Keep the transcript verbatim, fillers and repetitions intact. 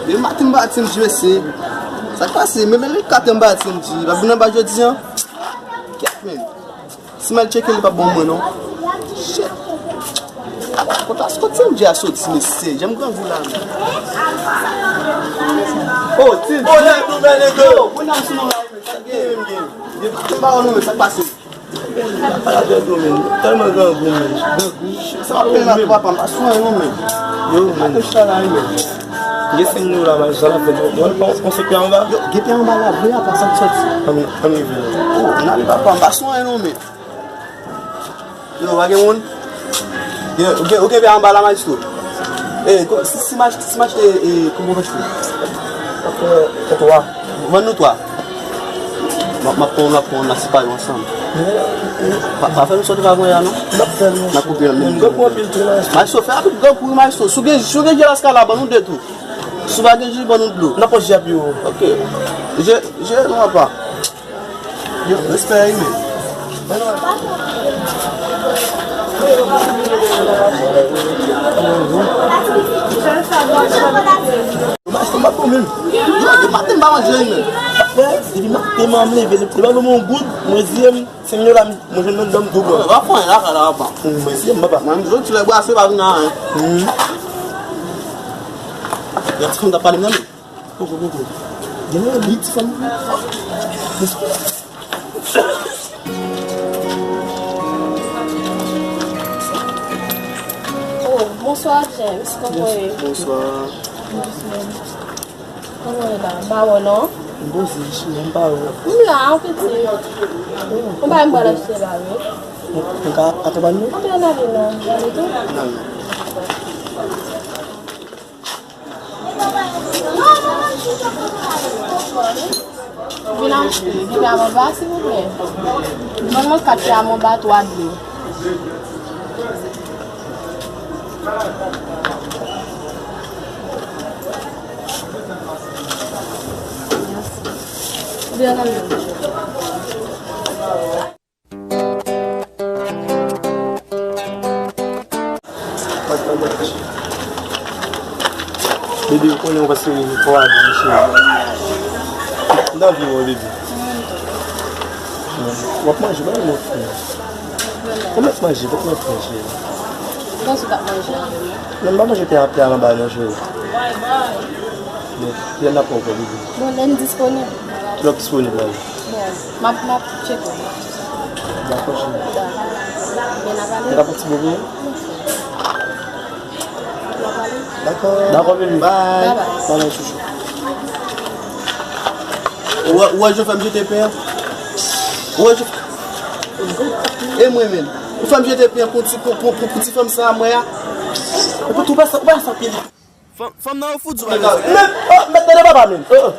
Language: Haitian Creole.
E maten m pa Team G, mesye. Sa k pase? Men, men li kat anba Team G. Pa vin anba jodi an. Kèt, men. Si m al tcheke, li p ap bon mwen, non. Shit. Kot, kot Team G a soti, mesye? Jan m grangou la, men. Oh, Team G. Oh, nèg nou, men, nèg yo. Yo, mwen nan sou non la, men. Sa gen, gen. Gen pa, gen pa, non, men. Sa k pase? Pale avèk yo, men. Tèlman grangou, men. Grangou. Sa pa pale la, papa, m pa sou anyen, non, men. Yo, men. Mwen chita la, men. Gen senyo la, men, sa la fè. Mwen pa konsekwe anba. Yo, gen pye anba la, vre, apa sa k soti? Ann, ann rive. Oh, n ale, papa, m pa sou anyen, non, men. Yo, pa gen moun? Gen, ou gen, ou gen pye anba la, majistra? E, ko-, si, si m achte, si m achte, e, konbon vant tou? Fè twa. Vann nou twa. M ap, m ap pran, m ap pran, n ap separe yo ansanm. Pa, pa fè nou sòti pa konnya, non? N ap fè l, monchè. N ap koupe l menm. Grankou anpil tou, majistra. Majistra, fè rapid, grankou, majistra. Si w gen, si w gen je laskal la, ban nou de tou. Si w pa gen je, ban nou dlo. N ap pran je ap yo. Ok. Je, je, nou apa. Yo, respè, wi, men. Yo, maten m pa manje, wi, men. Depi maten m ap leve, depi m ap leve yon goud, mwen di m, senk dola, mwen jwenn nan dòm tou, bro. W ap pran la, la, la, pa. Mwen di m, papa. Mwen, m jwenn ti lè brase, pa vin nan anyen. Hmm. Yè ti fanm t ap pale m nan, men. Poko, poko. Gen yon li ti fanm. Oh, bonswa, James. Kòman w ye? Bonswa. Kòman w ye la? M pa wè w, non. M poze, cheri, m pa wè w. M la, piti. Ou pa wè m pral achte la, wi. Mwen ka akonpanye w? Anben, ann ale non, ann ale tou. Nan. Vin achte, vin a manba, silvouplè. Vann mwen kat pye a manba, twa dlo. Mèsi. Vin a manba. Bebe, ou konnen ou pase fò a di, cheri. M t anvi wè w, bebe. W ap manje, ba m yon fè. Ou mèt manje, fòk mwen fè, cheri. Panse w t ap manje avè m. Non, m pa manje pye a, pye a anba non, cheri. Bon, lè n ap pran w, bebe. Bon, lè m disponib. Lè w disponib la, wi. Bon, m ap, m ap tcheke w. Dakò, cheri. Dakò. Men n a pale. Mwen ka pran ti bobo? N a pale. Dakò. Dakò, bebe. Bye. Bye bye. Bye bye, chouchou. Ou wè, ou wè jan w fè m jete pen an? Ou wè jan... E mwen menm. Ou fè m jete pen an pou ti, pou, pou, pou ti fanm sa a mwen a. Ou pa, ou pa sa, ou pa sa pye li. Fanm, fanm nan yo fou di w bagay sa. Men, oh, mèt tande papa menm. Oh, oh.